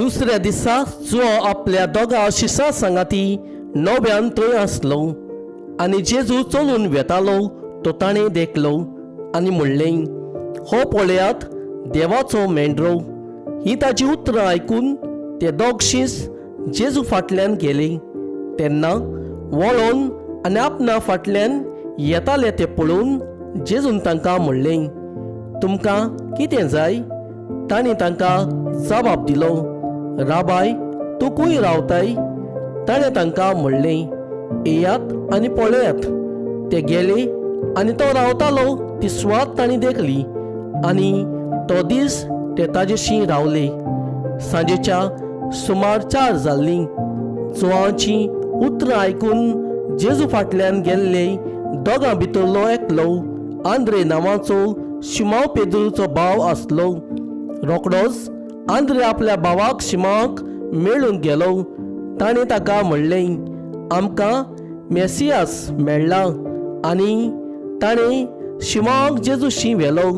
दुसऱ्या दिसा जुवांव आपल्या दोगां शिसां सांगाती नव्यान थंय आसलो आनी जेजू चलून वेतालो तो ताणें देखलो आनी म्हणलें, हो पळयात देवाचो मेंढरो. ही ताजी उतरां आयकून ते दोग शीस जेजू फाटल्यान गेले. तेन्ना वळोन आनी आपणा फाटल्यान येताले ते पळोवन जेजून तांकां म्हणलें, तुमकां कितें जाय? तांणी तांकां जबाब दिलो, राबाय, तूं खंय रावताय? ताणें तांकां म्हणलें, येयात आनी पळयात. ते गेले आनी तो रावतालो ती सुवात तांणी देखली आनी तो दीस ते ताजेशी रावले. सांजेच्या सुमार 4 जाल्लीं. जुवांची उतरां आयकून जेजू फाटल्यान गेल्ले दोगां भितरलो एकलो आंद्रे नांवाचो शिमांव पेद्रूचो भाव आसलो. रोकडोच आंद्रे आपल्या भावाक शिमांवाक मेळूंक गेलो. ताणें ताका म्हणलें, आमकां मेसियास मेळ्ळा. आनी ताणें शिमांवाक जेजूशी व्हेलो.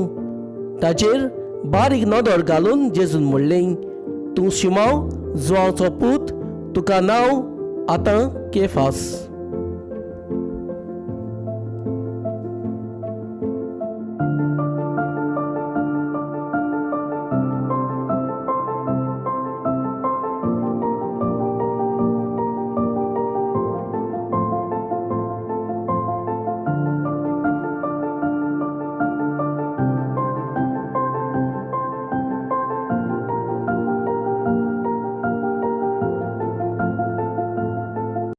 ताचेर बारीक नदर घालून जेजून म्हणलें, तूं शिमांव जुवांवचो पूत, तुका नांव आतां केफास.